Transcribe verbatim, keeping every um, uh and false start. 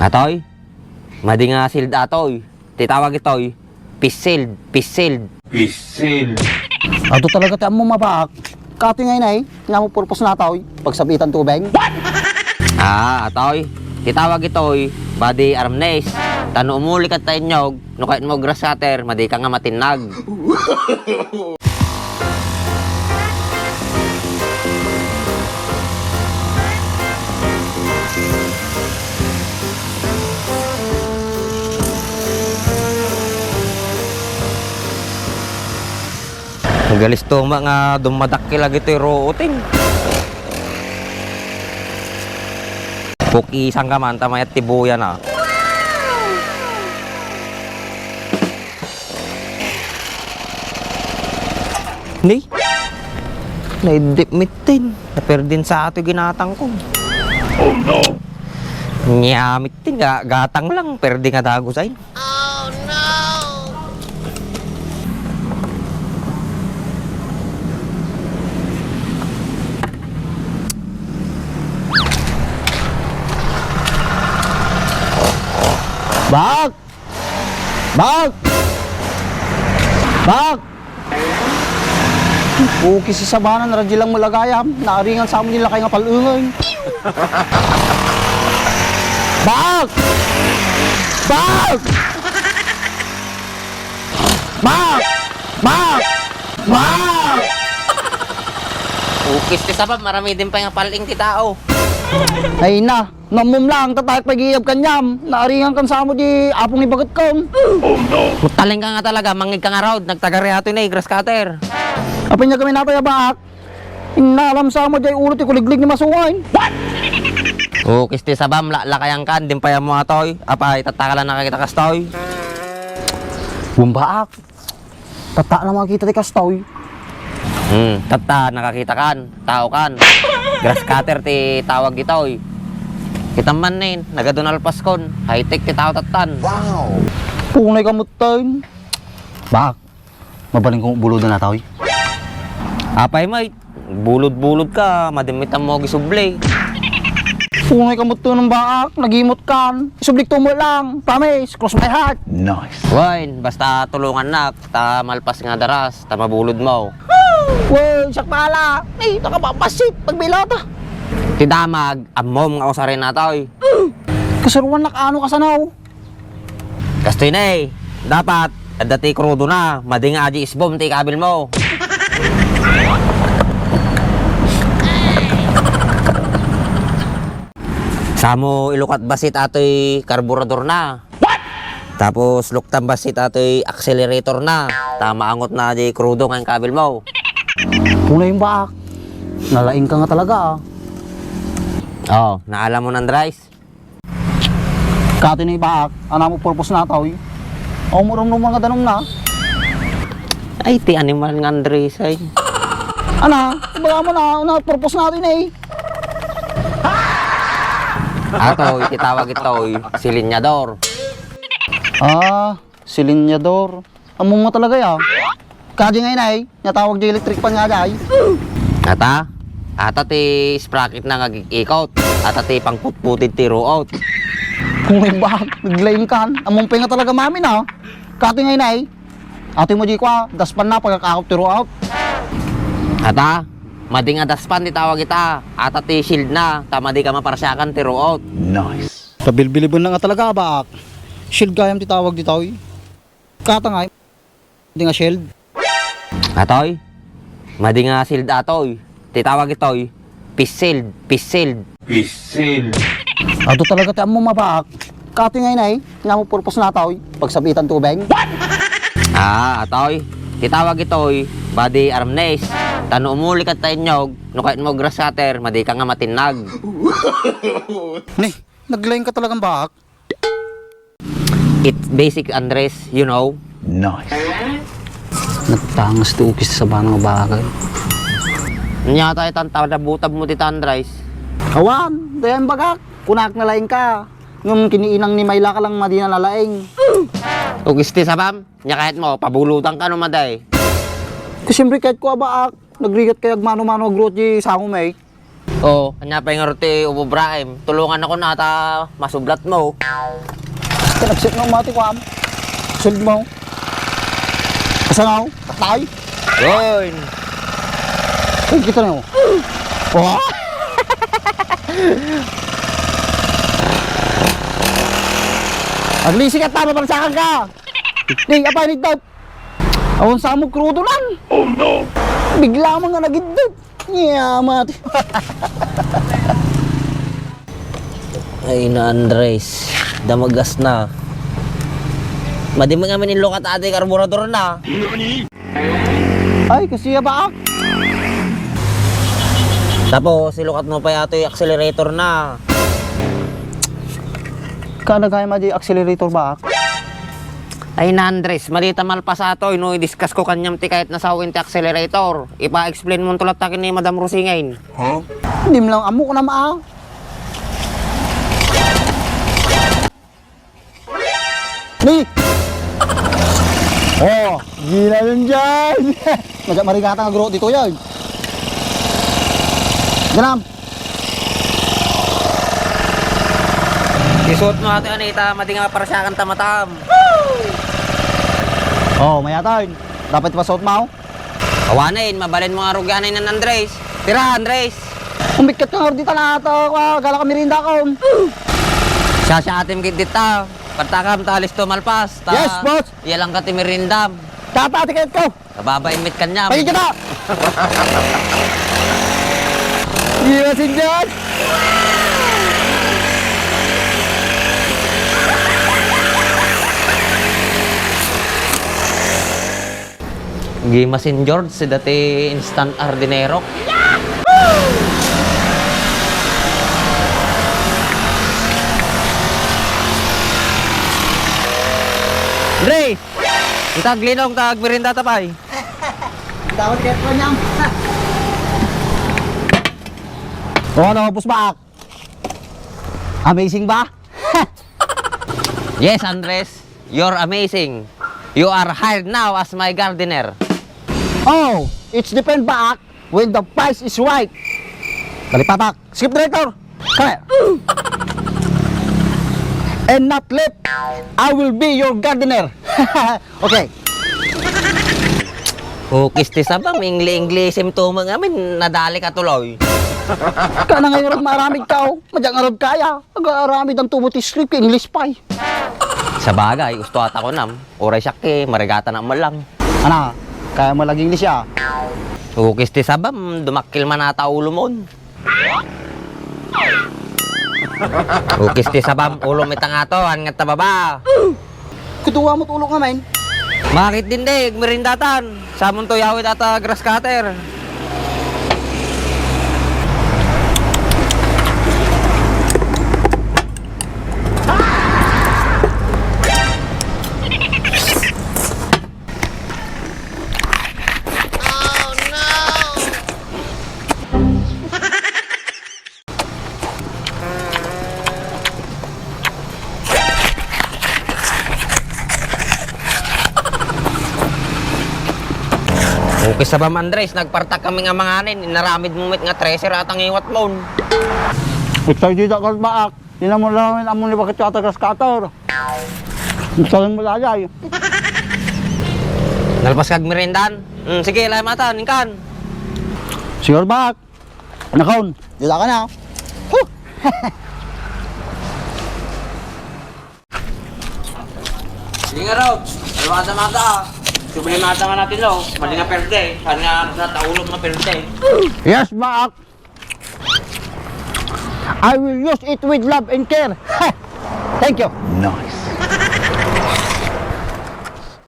Atoy, madi nga shield atoy. Ti tawag itoy, face shield, face shield. Face shield. Adu talaga ti ammom a baak. Kaatoy ngay nay, nga mo purpose natoy, pagsabitan tubeng? Ah, atoy. Ti tawag itoy, body armrest. Ta no umuli ka ta inyog, no kayat mo grass cutter, madi ka nga matinnag. Nagalisto ma nga dumadakkel lagi toy ruoten. Pukisan ka man, ta mayat ti buya na. Ni? Naidip mittin. Naperdin sa ato ginatang ko. Oh no! Nya mittin, ga-, gatang lang. Perdi nga dagus ay. Oh no! Bak! Bak! Bak! Ukis ti sabana, radyo lang mo lagayam. Naaringan sa amin yung lakay nga palungan. Bak! Bak! Bak! Bak! Bak! Ukis ti sabam, marami din pa nga paling ti tao. Ay na, namum lang, tatayek pay giyab kanyam. Naaringan kan samo di apong ibagat kam. Mutaling ka nga talaga, mangngeg ka nga raud, nagtagari ato ni grass cutter. Apay nga kami natay a baak? Inna, alam sa mo, jay ulo ti kuliglig ni Masuan. Ukis ti sabam, la-, lakayan kan, dimpay mo atoy. Apay, tatta ka lang nakakita kastoy. Bumbaak. Tatta na makita ti kastoy. Hmm, tatta, nakakita kan, tao kan. Grass cutter ti tawag ditoy. Kita man nin, nagadunal paskon, high-tech ti tao tattan. Wow! Punay ka mutten. Bak. Mabalin ko buludan na taoy. Apay, may bulod-bulod ka, madimit ang mo gisubli. Punay ka mo to ng baak, nagimot kan. Isublik to mo lang, promise, cross my heart. Nice. Wine, basta tulungan nak, ta malpas nga daras, ta mabulod mo. Wine, siyak bahala. Ay, nakapapasit, pagbilata. Ti damag, ammom nga usarin na taoy. Kasuruan nak ano kasanaw. Kastoy na eh. Dapat, adda ti krudo na, madi nga adi isbom ti ikabil mo. Samo ilukat basit atoy karburador na. Tapos luktan basit atoy accelerator na. Ta maangot na di krudo nga ikabil mo. Punay yung baak. Nalaing ka nga talaga ah. Oh, naalam mo nang Andres? Kati ni baak, ana mo purpose na taoy. Aw mo rumrumang nga danum na. Ay, ti animal nga Andres ay. Ana, ibaga mo na, una purpose na taoy na eh. Atoy, ti tawag itoy, silinyador. Ah, silinyador. Ammom nga talaga ya. Kadi nga inay, natawag di electric fan nga aday. Ata? Ata ti sprocket na nga ag-ikot. Ata ti pangputputid ti ruot. Kung may bag, naglaing kan. Ammom pa nga talaga mami na. Kati nga inay. Ati mo di kwa, daspan na pagkakakot ti ruot. Ata? Madi nga daspan ti tawag ita. Ata ti shield na, ta madi ka maparsiakan ti ruot. Nice. Pabilbiliben na nga talaga, baak. Shield gayam ti tawag ditoy. Kata nga, di nga shield. Atoy? Madi nga shield atoy. Ti tawag itoy, face shield, face shield. Face shield. Adu talaga ti ammom a baak. Kati nga inay, nga mo purpose na atoy, pagsabitan tubeng. Ah, atoy. Ti tawag itoy, body armrest. Ta no umuli ka ta inyog, no kayat mo grass cutter, madi ka nga matinnag. Ni, naglaing ka talagang baak. It's basic, Andres, you know. Nice. Nagtangas ti ukis sa banang bagay. Nya tayo tan tabdabutab mo dita, Andres. Awan, dayan bagak. Kunak na laing ka. Ngem kiniinang ni Mayla ka lang madina nalaing. Ukis ti sabam, nya kayat mo, pabulutan ka no maday. Ko siyempre kayat ko a baak, nagrigat kay agmano-mano agruot di sango may. O, ania pay ngarud ti ububraem? Tulonganakon a ta masublatmo. Kanagsik nga umati, kuam. Sundmo. Kasangaw. Patay. Yoy. Ay, kita na mo. Oh! Aglisi ka, tama, pagsakan ka. Di, apa, nigdap? Awan sa mo, krudo lang. Oh, no! Bigla mo nga nagidip. Yamat. Ay na, Andres. Damagas na. Madi mo nga maninlukat ati karburador na. Ay, kasi ya baak. Tapos, ilukat mo pa yato yung accelerator na. Kana kaya madi accelerator baak? Ay na, Andres, madita malpas atoy no i-discuss ko kaniam ti kayat na sawen ti accelerator. Ipa-explain mo to latta ken ni Madam Rosingen. Huh? Di mo lang ammo kunam a. Ni! Oh, gila yun dyan! Maga-, marigata nga guro dito yun. Ganam! Isuot mo ate Anita, madi nga parasyakan ta matam. Oh, mayatan. Dapat ipasuot mo. Awanen, mabalin mo nga rugianay nan Andres. Tira, Andres! Umbikkat ka nga di ta na ata, ah, gala ka merienda ko. Siya, siya atim gid dita. Partakam, ta alis to malpas. Ta, yes, boss. Iya lang ka ti meriendam. Tata, tiket ko. Kababa imit kanya. Pagkikita! Iya, sindihan! Gimasin George, si dati instant hardinero. Dre! Itag linong, tag merienda ta pay. Dapat kaya pa niyam. O, ano, boss ba? Amazing ba? Yes, Andres, you're amazing. You are hired now as my gardener. Oh, it's depend back when the price is right. Kalipatak. Skip director. Kaya. And not left, I will be your gardener. Okay. Ukis ti sabam, ingli-ingli, simtuma ngamin, nadali ka tuloy. Kana nga ngarud maaramid ka, oh. Madya ngarud kaya. Aga-aramid ang tubo ti script, English pay. Sabagay, gusto ata ko nam. Uray siak ti, marigatan na man lang. Ana, kaya mo lagi English, ah? Ukis ti sabam, dumakkil man ata ulo mo. Ukis ti sabam, ulo mi tangato, an nga ta baba. Kutuwa mo tulog nga, men. Makit din, de, agmerindatan. Samon to yawit ata grass cutter. Ukis sabam, Andres, nagpartak kami nga manganen, inaramid mo met nga treasure at ang iwat mo. Excited ako, baak. Di na mo lang, amo ni bakit yung atagas kator. Saling malayay. Nalpas kag meriendan? Hmm, sige, layam ata, ningkan. Siguro, baak. Nakaon. Dila ka na. Huh! Sige nga raw, alwada mata, ah. Subli mata nga natin, no? Mali nga perde. Saan nga sa taulog nga perde? Yes, baak. I will use it with love and care. Thank you. Nice.